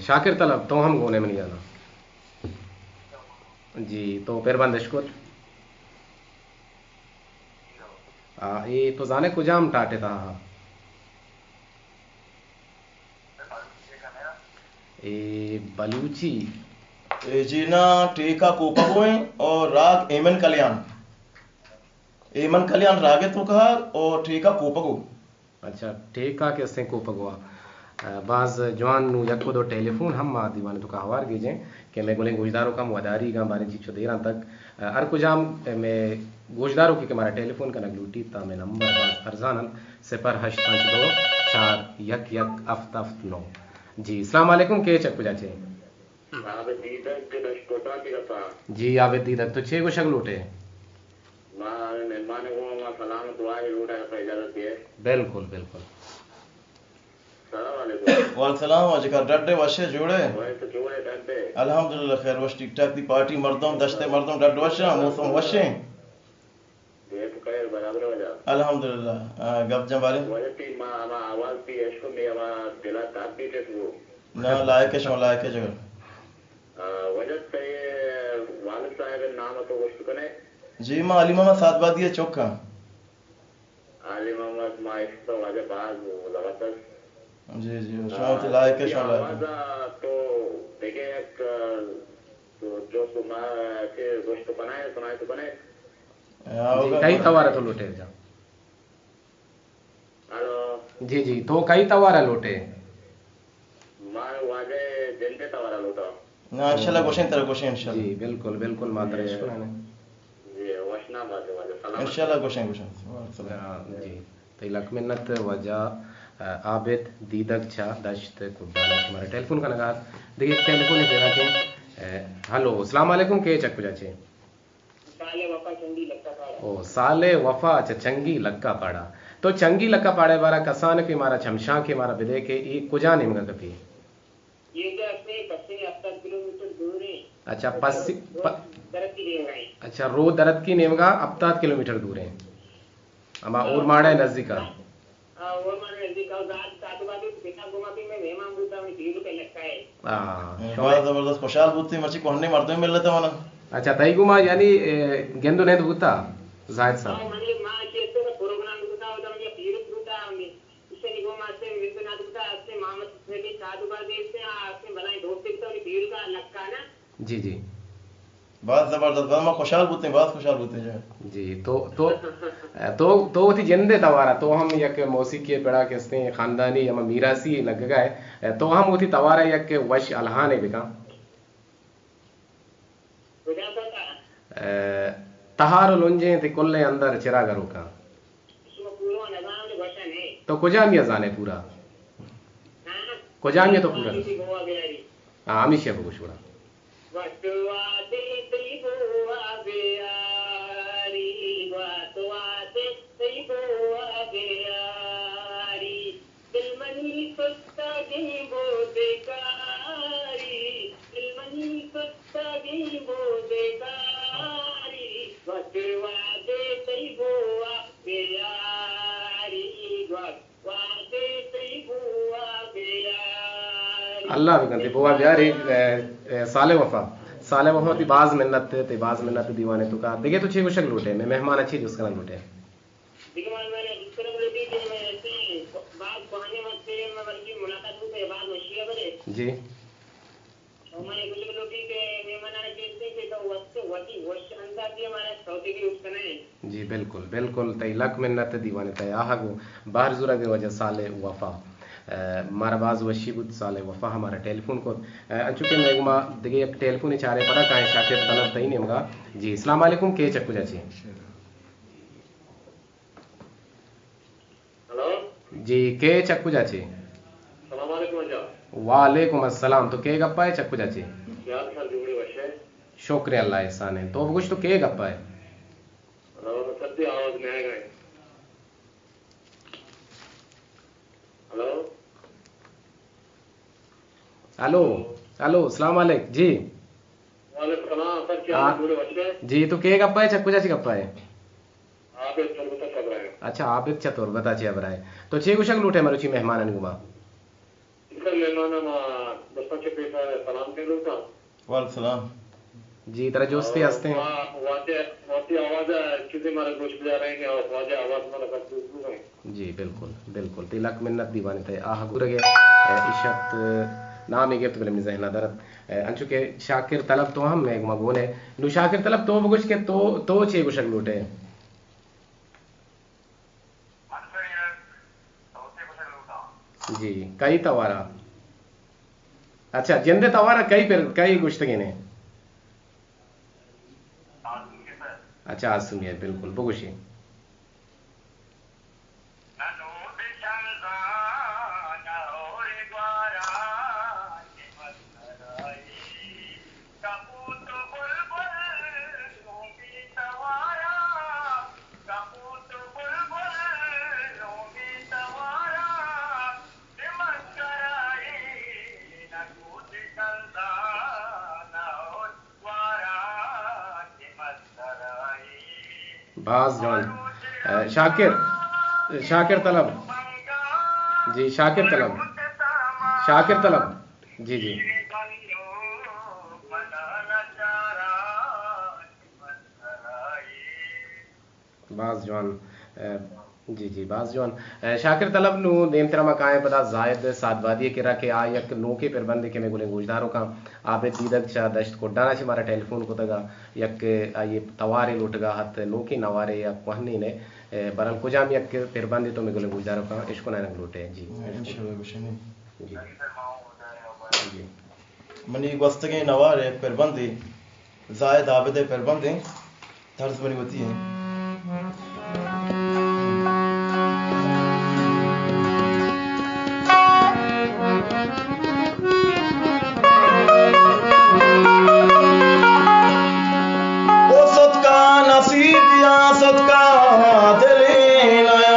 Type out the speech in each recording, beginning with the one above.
شاکر طلب، تو ہم گون ئے منی ہیالا۔ جی، تو پھر بندش کت۔ آ، اے تو زانے کجام ٹاٹے تہا؟ اے بلوچی۔ اے جی نا، ٹیکا کوپگو ایں اور راگ ایمن کلیان۔ ایمن کلیان راگے توکا اور ٹیکا کوپگو۔ اچھا، ٹیکا کہ استیں کوپگو آ۔ آ، باز جوان، نوں یک و دو ٹیلیفون ہم ما دیوانے توکا ہوار گیجیں کہ مئے گلیں گوشداروکاں وداریگاں باریں چیچو دیراں تک۔ آ، ہر کجام مئے گوشداروکے کہ مارا ٹیلیفون کنگ لوٹیت، تا مئے نمبر باز ارزان انت، صفر ہشت پنچ دو چار یک یک ہفت ہفت نو۔ جی، السلام علیکم، کے چک کجا چے؟ عابد دیدگ دشت کوٹاتی رسا۔ جی، عابد دیدگ، تو چے گوشگ لوٹے؟ ما مہمان گوں ما سلام دعا لوٹا، اجازت دے۔ بالکل، بالکل۔ السلام علیکم۔ وعلیکم السلام، واجہ کار ڈڈے وشے جوڑے؟ وای تو جوڑے ڈڈے۔ الحمدللہ خیر وش ٹھیک ٹھاک، دی پارٹی مردم، دشتے مردم ڈڈ وشاں، موسم وشیں۔ دے تو خیر برابر ہو جا۔ الحمدللہ۔ آ، گپ جن بارے؟ واجہ تی ما، ما آواز تی اشکو می اما دلا تاپ بیٹے تو۔ نا، لائق شو، لائق جو۔ آ، واجہ تے والد صاحب نام تو گوشت کنے؟ جی، ما علی محمد سعد بادی چوک ہاں۔ علی محمد ما عشق تو واجہ باز زبردست۔ جی، جی، شما تو لائق ہے، شما لائق ہے۔ آواز تو دیگه یک، تو جو تو ما چه گوشت کنائے، سنائے تو کنے۔ جی، کئی توار تو لوٹے جا؟ ہلو۔ جی، جی، تو کئی توار لوٹے؟ ما واجہ جندے توار لوٹا۔ نا، انشاءاللہ گوشیں ترا گوشیں انشاءاللہ۔ جی، بالکل، بالکل، ما ترا اشکنانے۔ جی، وشنا بات واجہ، سلام۔ انشاءاللہ گوشیں، گوشیں۔ ہاں، جی۔ تئی لک منت واجہ، آ، عابد دیدگ چا دشت کڈان شمارا ٹیلیفون کنگا۔ دیگه یک ٹیلیفون دینا کہ، آ، ہلو، السلام علیکم، کے چک کجا چے؟ صالح وفا چنگی لکا پاڑا۔ او، صالح وفا چہ چنگی لکا پاڑا۔ تو چنگی لکا پاڑا بارا کسان کہ مارا چمشان کہ مارا بدے کہ ای کجا نیمگا کپی؟ یہ جو اپنے پسے ہفتاد کلومیٹر دور ہے۔ اچھا، پسی، پ-، درد کی نیمگا ہے۔ اچھا، رو درد کی نیمگا ہفتاد کلومیٹر دور ہے۔ ہما اور ماڑا نزدیکا۔ ہاں، اور ماڑا نزدیکا، اور رات سات بجے تو بنا گما بھی میں مہمان بوتا ہوں، تیرو پہ لگتا ہے۔ ہاں، بڑا زبردست، خوشحال بوتی، مرچی کوہنی مردم مل لیتا ہونا۔ اچھا، تئی گما یعنی، اے، گند و نیند بوتا، زاہد صاحب؟ ہاں، منی ماں کے تو پروگرام بوتا ہوتا، منی پیرت بوتا، منی اسے گما سے مل بنا بوتا، اسے محمد سے بھی سات بجے سے، آ، اسے بلائیں دوست بوتا، منی پیرو کا لگتا نا۔ جی، جی۔ باز زبردست، باز ما خوشحال بوتیں، باز خوشحال بوتیں جی۔ جی، تو، تو، تو، تو وتی جندے توارا، تو ہم یک موسیقی پڑا کہ استیں خاندانی ہما میراثی لگگا ہے، تو ہم وتی توارا یک وش الہانے بکن۔ اے، تہار و لنجیں تی کلیں اندر چراگ روکاں۔ تو کجامی ء زانے پورا؟ کجامی ء تو پورا؟ ہاں، ہمیشی ء بگوش گڑا۔ وت وادے تئی بوا بیاری، وت وادے تئی بوا بیاری، دل منی سستگیں بودے کاری، دل منی سستگیں بودے کاری، وت وادے تئی بوا بیاری، وت اللہ بکن تئی بوا بیاری، اے، اے، صالح وفا۔ صالح وفا، تئی باز منت، تئی باز منت دیوانے توکا۔ دگہ تو چے گوشگ لوٹے؟ مئے مہمان ء چے جست کنگ لوٹے؟ دگہ مہمان ء جست کنگ لوٹی کہ مئے ایسے باز بہانے وقت سے میں بلکہ ملاقات ہوتے باز وشی ہے بلے۔ جی۔ او من گوشگ لوٹی کہ مہمانان چیستے کہ تو وت وتی وش اندازی ہمارا سوتے بھی اشکنائیں۔ جی بالکل، بالکل، تئی لک منت دیوان تئی آہگ و بہر زورگ وجہ صالح وفا۔ ء، مارا باز وشی بوت، صالح وفا ہمارا ٹیلیفون کت۔ ء، انچو کہ مئے گما دگہ یک ٹیلیفون چارے پدا کائیں شاکر طلب تئی نیمگا۔ جی، السلام علیکم، کے چک کجا چے؟ ہلو۔ جی، کے چک کجا چے؟ السلام علیکم واجہ۔ وعلیکم السلام۔ تو کے گپا ہے، چک کجا چے؟ یار سر جوڑے وشے۔ شکر اللہ احسان ہے۔ تو بگوش تو کے گپا ہے؟ ہلو، سر دی آواز نہیں آئے گا۔ ہلو۔ ہلو، ہلو، السلام علیکم۔ جی۔ وعلیکم السلام، سر، کیا حال ہے؟ پورے وش ہے؟ جی، تو کے گپا ہے، چک کجا چے گپا ہے؟ عابد تربت چہ برائے۔ اچھا، عابد چہ تربت چہ برائے۔ تو چے گوشگ لوٹے مروچی مہمانانی گما؟ سر، مہمان ما دوستاں چہ پیش ءَ سلام کن لوٹاں۔ وعلیکم السلام۔ جی، ترا جستے ہستیں۔ وا-، واجہ، وتی آواز ءَ چیزے مارا گوش بداریں کہ واجہ آواز مارا بس دوست بوئیں۔ جی، بالکل، بالکل۔ تئی لک منت دیوان ءَ تئی آہ گورگ ءَ، اے، ایشت نامے گپت بلے منی ذہن ءَ درت۔ اے، انچو کہ شاکر طلب تو ہم مئے گما گون ئے۔ نو شاکر طلب تو بگوش کہ تو، تو چے گوشگ لوٹ ئے؟ جی، کئی توارا؟ اچھا، جند ءِ توارا کئی پر، کئی گوشتگیں نے؟ اچھا، آسمی ءَ، بالکل، بگوشی۔ باز جوان۔ اے، شاکر، شاکر طلب۔ جی، شاکر طلب۔ شاکر طلب۔ جی، جی۔ باز جوان۔ اے، جی، جی، باز جوان۔ اے، شاکر طلب، نوں دیمترا ما کائیں پدا زاہد سعدبادی ءِ کرا کہ آ یک نوکیں پربندے کہ مئے گلیں گوشداروکاں عابد دیدگ چہ دشت کڈان ءَ چہ مارا ٹیلیفون کتگ ءَ یک آئی ءِ توارے لوٹگ ءَ ات، نوکیں نوارے یا کوہنیں نے، اے، بہرحال کجام یک پربندے تو مئے گلیں گوشداروکاں اشکنائینگ لوٹ ئے۔ جی، انشاءاللہ گوشیں۔ جی۔ جی۔ منی گوستگیں نوار ءِ پربندے، زاہد عابد ءِ پربندے، طرز منی وتی ایں۔ او ستکا نصیب یا ستکا دلی نیا۔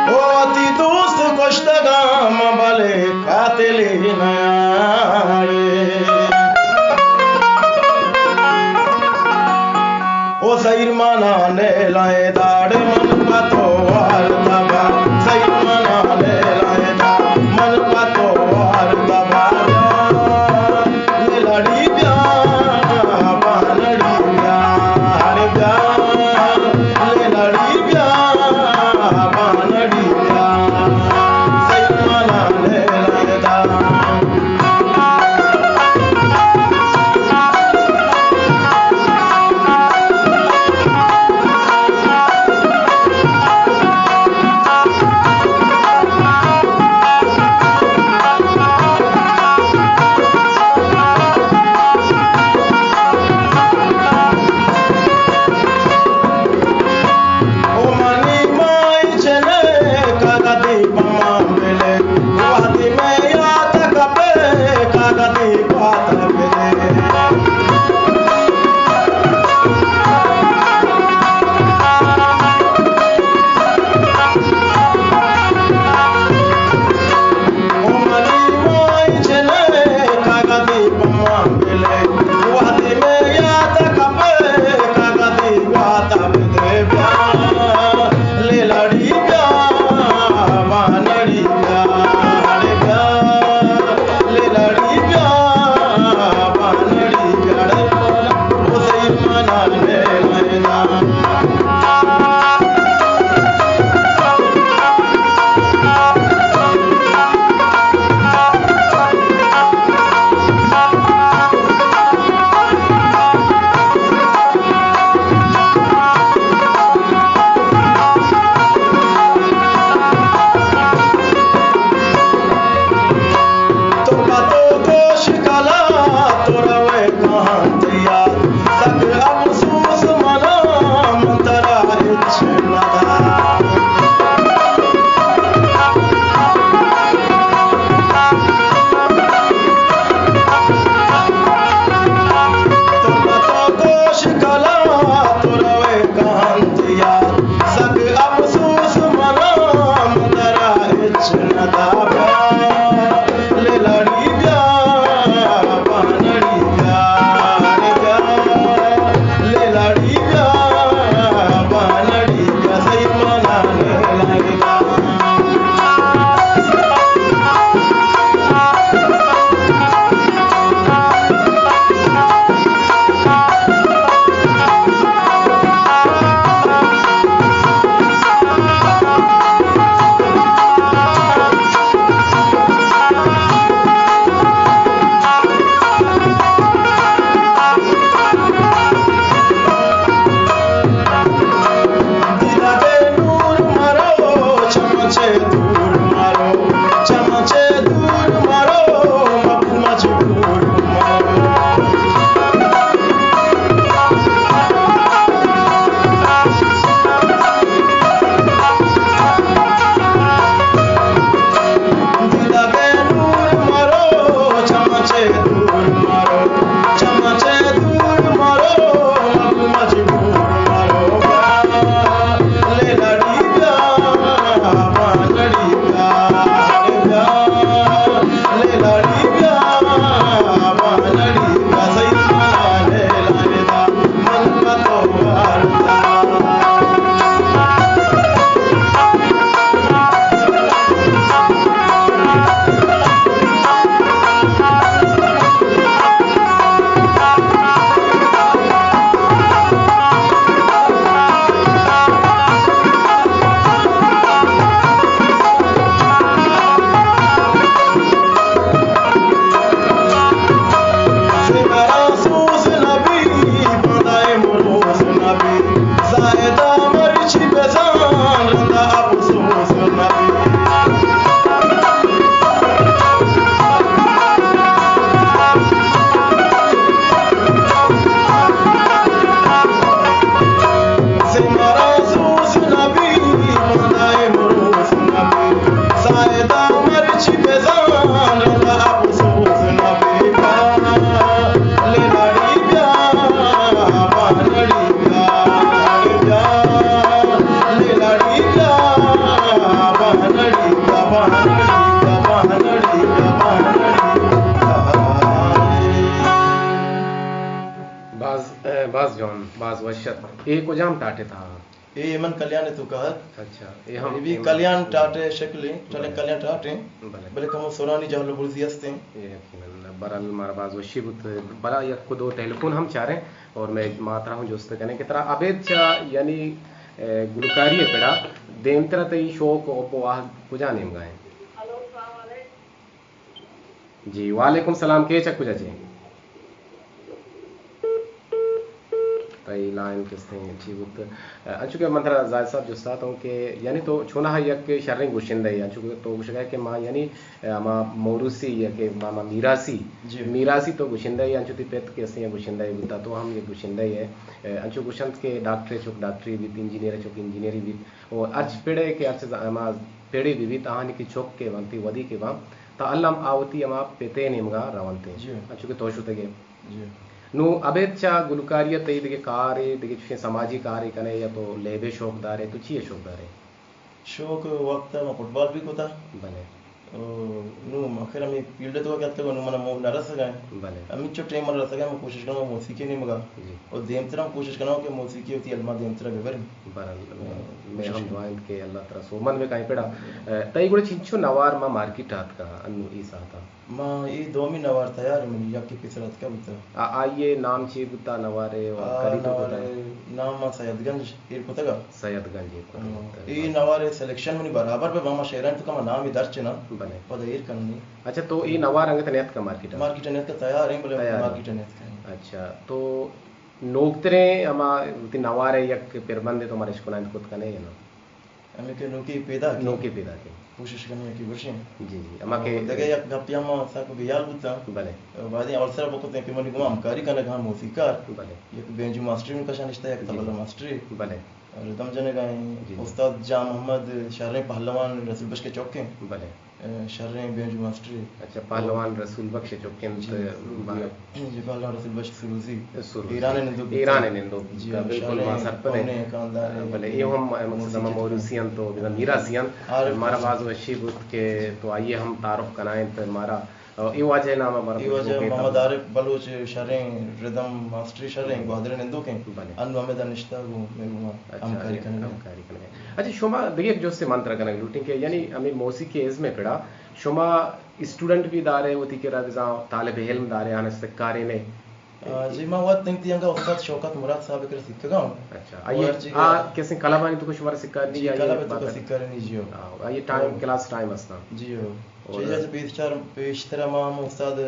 او وتی دوست کشتگاں من بلے قاتلی نیارے۔ او زہیر مانا نیلائے داڑے من پتو وار تبا۔ زہیر مانا نیلائے دا من پتو وار تبا۔ لڑی بیا، بانڑی بیا، ہر بیا، لڑی بیا، بانڑی بیا، سیمانا لیلائے دا۔ باز، اے، باز جوان، باز وش ات۔ اے کجام ٹاٹے تھا؟ اے من کلیان تو کہت۔ اچھا، اے ہم اے بھی اے کلیان ٹاٹے شکل ہے، چلے بلے۔ کلیان ٹاٹے۔ بلے۔ بلے کمو سورانی جہل و برزی ہستے۔ اے یقیناً۔ برحال مارا باز وشی بوت۔ بلا یک دو ٹیلیفون ہم چاریں اور میں ماترا ہوں جست کنے کہ ترا ابید چا یعنی، اے، گلوکاری پڑا دیمترا تئی شوق و پواہ کجا نیمگا ہیں؟ جی، وعلیکم سلام، کیچ ءَ کجا چے؟ تئی لائن کستیں ٹھیک بوت۔ انچو کہ من ترا زاہد صاحب جست اتوں کہ یعنی تو چوناہا یک شریں گشندہ ئے، انچو کہ تو گشگا ئے کہ ما یعنی ہما موروثی یا کہ ما، ما میراثی، جی۔ میراثی تو گشندہ ئے، انچو تئی پت کہ استیں یک گشندہ ئے بوتا، تو ہم یک گشندہ ئے۔ انچو گشنت کہ ڈاکٹر چک ڈاکٹری بیت، انجینئر چک انجینئری بیت، و ہرچ پڑے کہ ہرچ ز-، ہما پڑے بہ بیت، آہانی کہ چک کہ بنت، ودی کہ بنت، تا الم آ وتی ہما پتے نیمگا رونت۔ جی۔ انچو کہ تو شتگ ئے۔ جی۔ نوں ابید چا گلوکاری ءَ تئی دگہ کارے، دگہ چشیں سماجی کارے کنے یا تو لیبے شوق دارے، تو چیے شوق دارے؟ شوق وقت ءَ ما فٹبال بھی کتا۔ بلے۔ او، نوں آخر ہمیں فیلڈ تو کیا تک نوں من مو نہ رسگا ہے۔ بلے۔ ہمیں چو ٹائم من رسگا ہے، میں کوشش کروں موسیقی نیمگا۔ جی۔ اور دیمترا ہم کوشش کروں کہ موسیقی وتی علما دیمترا ببریں۔ برحال، ہاں، میں ہم دعائیں کہ اللہ ترا سومن میں کہیں پڑا۔ جی۔ تئی گڑا چنچو نوار ما مارکیٹ آتکا انو ای ساعتا؟ ما اے دومی نوار تیار ہے منی، یکے پیسر اتکا بوتا۔ آ، آئی ءِ نام چی بوتا نوار ءِ؟ آ، کدی تو نوار کتا؟ نام ما سید گنج ایر کتگا۔ سید گنج ایر کتگا۔ ہاں۔ اے نوار ءِ سلیکشن منی برابر بہ، ما شعرانی تو کما نام ءِ درچ نہ۔ بلے۔ پدا ایر کننی۔ اچھا، تو اے نوار انگت نیتکا مارکیٹ ءَ؟ مارکیٹ ءَ نیتکا، تیار ہیں، بلے تیار ہیں۔ مارکیٹ ءَ نیتکا۔ اچھا، تو نوکتریں ہما وتی نوار ءِ یک پربندے تو مارا اشکنائینت کت کنے یا نا؟ ہمے کہ نوکی پیداک ایں۔ نوکی پیداک ایں۔ کوشش کنیں کہ گوشیں۔ جی، جی۔ ہما کہ دگہ یک گپے ہم سک بیال بوتاں۔ بلے۔ بعدیں اول سرا بکتیں کہ منی گوما ہمکاری کنگ ہاں موسیقار۔ بلے۔ یک بینجو ماسٹری من کشا نشتہ، یک طبلہ ماسٹری۔ بلے۔ ردم جنگا ایں۔ جی، جی۔ استاد جان محمد شریں پہلوان رسول بخش کے چوک ایں۔ بلے۔ شریں بینجو ماسٹرے۔ اچھا، پہلوان رسول بخش چوکیں۔ جی۔ جی، پہلوان رسول بخش سروزی۔ سروزی۔ ایران ءِ نندوک۔ ایران ءِ نندوک۔ جی، بالکل، ما سرپد ایں۔ بلے، اے ہم مقصد ہما موروثی انت تو بزاں میراثی انت۔ مارا باز وشی بوت کہ تو آئی ءِ ہم تعارف کنائینت مارا۔ اے واجہ ءِ نام ءَ مارا اے واجہ محمد عارف بلوچ شریں ردم ماسٹری شریں گوادر ءِ نندوک ایں۔ بلے۔ انو ہمے دا نشتہ گوں مئے گوما ہمکاری کنگ ءَ۔ ہمکاری کنگ ءَ۔ اچھا، شما دگہ یک جستے من ترا کنگ لوٹیں کہ یعنی ہمے موسیقی ءِ ازم ءِ پڑا شما اسٹوڈنٹ بھی دارے، وتی کرا بزاں طالب علم دارے، آناں سکارین ئے؟ آ، جی، ما وت انگتی انگا استاد شوکت مراد صاحب ءِ کرا سکگا اوں۔ اچھا، آئی آ کسیں کلبانی تو شمارا سکارینی؟ جی، کلب تو سکارینی، جی ہو۔ آئی ٹائم، کلاس ٹائم ہستاں۔ جی ہو۔ چیزا چہ پیشتر، پیشتر ما ہم استاد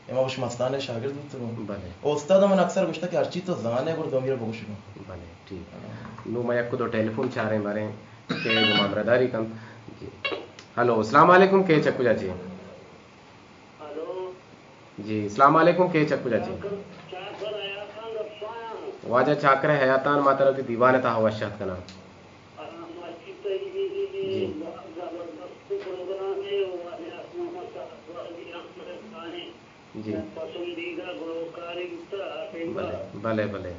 امام بخش مستان ءِ شاگرد بوتگوں۔ بلے۔ استاد من اکثر گوشتہ کہ ہرچی تو زانے گڑا دومی را بگوش۔ بلے، ٹھیک۔ نوں ما یک دو ٹیلیفون چاریں باریں کہ گماندرداری کنت۔ جی۔ ہلو، السلام علیکم، کیچ ءَ کجا چے؟ ہلو۔ جی، السلام علیکم، کیچ ءَ کجا چے؟ واجہ چاکر حیاتان، ما ترا وتی دیوان ءِ تہا وش آتک کناں۔ جی۔ جی۔ بلے، بلے، بلے۔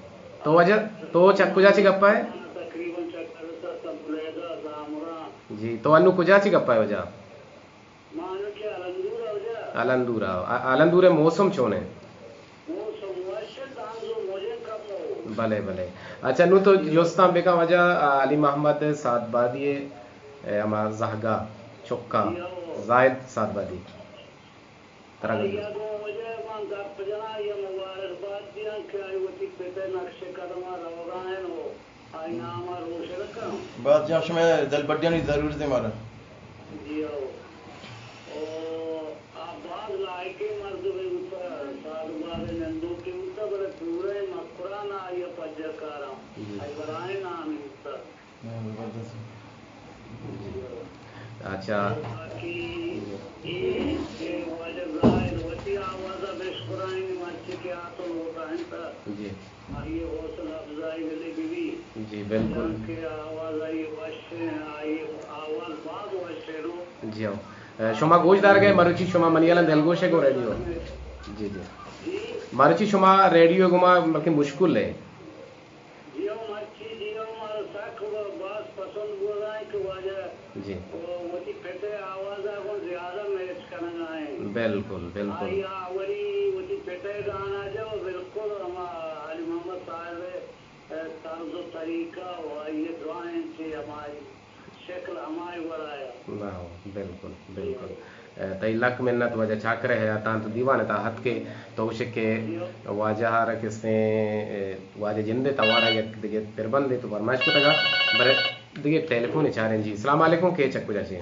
تو واجہ، تو چہ کجا چہ گپا ئے؟ تقریباً چہ کرسا، سب لیگا، زامران۔ جی، تو انو کجا چہ گپا ئے واجہ؟ ما انو چہ الندور آ واجہ۔ الندور آ۔ ا-، الندور ءِ موسم چون ایں؟ موسم وش ایں، تانزو موجیں کم ہو۔ بلے، بلے۔ اچھا، نوں تو جستاں بکن واجہ، آ، علی محمد سعدبادی ءِ، اے، ہما زہگا چکا، جی ہو۔ زاہد سعدبادی۔ ترا آئی ءَ گوں واجہ من گپ جناں، آئی ءَ مبارک بات دیاں کہ آئی وتی پت ءِ نقش قدم ءَ روگا ایں و آئی نام ءَ روشن کناں۔ بات جان، شمئے دلبڈیانی ضرورت ایں مارا۔ جی ہو۔ او آ باز لائقیں مردمے بوتہ، سعدباد ءِ نندوکے بوتہ، بلے پوریں مکران ءَ آئی ءَ پجہ کاراں۔ جی۔ آئی برائیں نامے بوتہ۔ ہاں، زبردست۔ اچھا۔ باقی اے، اے واجہ زاہد وتی آواز ءَ بشکرائیں، مرچی کہ آ تو لوٹائینتہ۔ جی۔ آئی ءِ حوصلہ افزائی بلے بہ بی۔ جی، بالکل۔ کہ آواز آئی وش ایں، آئی آواز باز وش ایں نو۔ جی ہاں۔ شما گوش دارگ ئے مروچی شما منی الان دلگوش ئے گوں ریڈیو۔ جی، جی۔ جی۔ مروچی شما ریڈیو گوما بلکہ مشکل ئے۔ جی ہو مرچی، جی ہو مارا سک باز پسند بوگا ایں کہ واجہ جی۔ وتی پت ءِ آواز ءَ گوں زیادہ میچ کنگا ایں۔ بالکل، بالکل۔ آئی ءَ اولی وتی پت ءِ گانا جا و بالکل ہما علی محمد ہاں، بالکل، بالکل۔ اے، تئی لک منت واجہ چاکر ءِ حیاتاں تو دیوان ءِ تہا اتکے، تو گوشے کہ واجہ ءَ را کسیں، اے، واجہ جند ءِ توار ءَ یک دگہ پربندے تو فرمائش کتگ ءَ، بلے دگہ ٹیلیفون چاریں جی۔ السلام علیکم، کیچ ءَ کجا چے؟